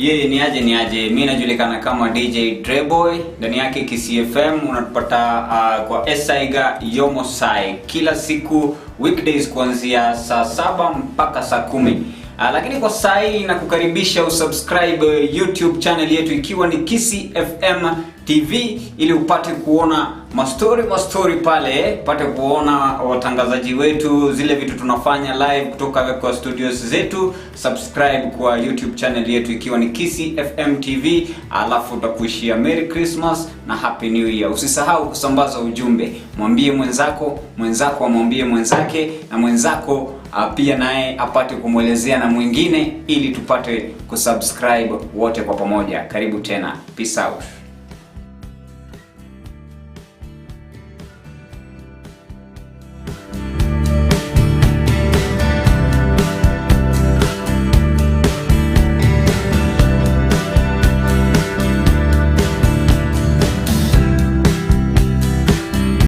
Yeye ni aje ni aje. Mimi najulikana kama DJ Dreboy, ndani yake Kisii FM unatupata kwa Esaiga Yomosai kila siku weekdays kuanzia saa 7 mpaka saa 10. Lakini kwa saa hii nakukaribisha usubscribe YouTube channel yetu ikiwa ni Kisii FM TV ili upate kuona mastori mastori pale, upate kuona watangazaji wetu, zile vitu tunafanya live kutoka kwa studios zetu. Subscribe kwa YouTube channel yetu ikiwa ni Kisii FM TV, alafu utakuishia Merry Christmas na Happy New Year. Usisahau kusambaza ujumbe, mwambie mwenzako, mwenzako amwambie mwenzake, na mwenzako pia naye apate kumwelezea na mwingine, ili tupate kusubscribe wote kwa pamoja. Karibu tena, peace out.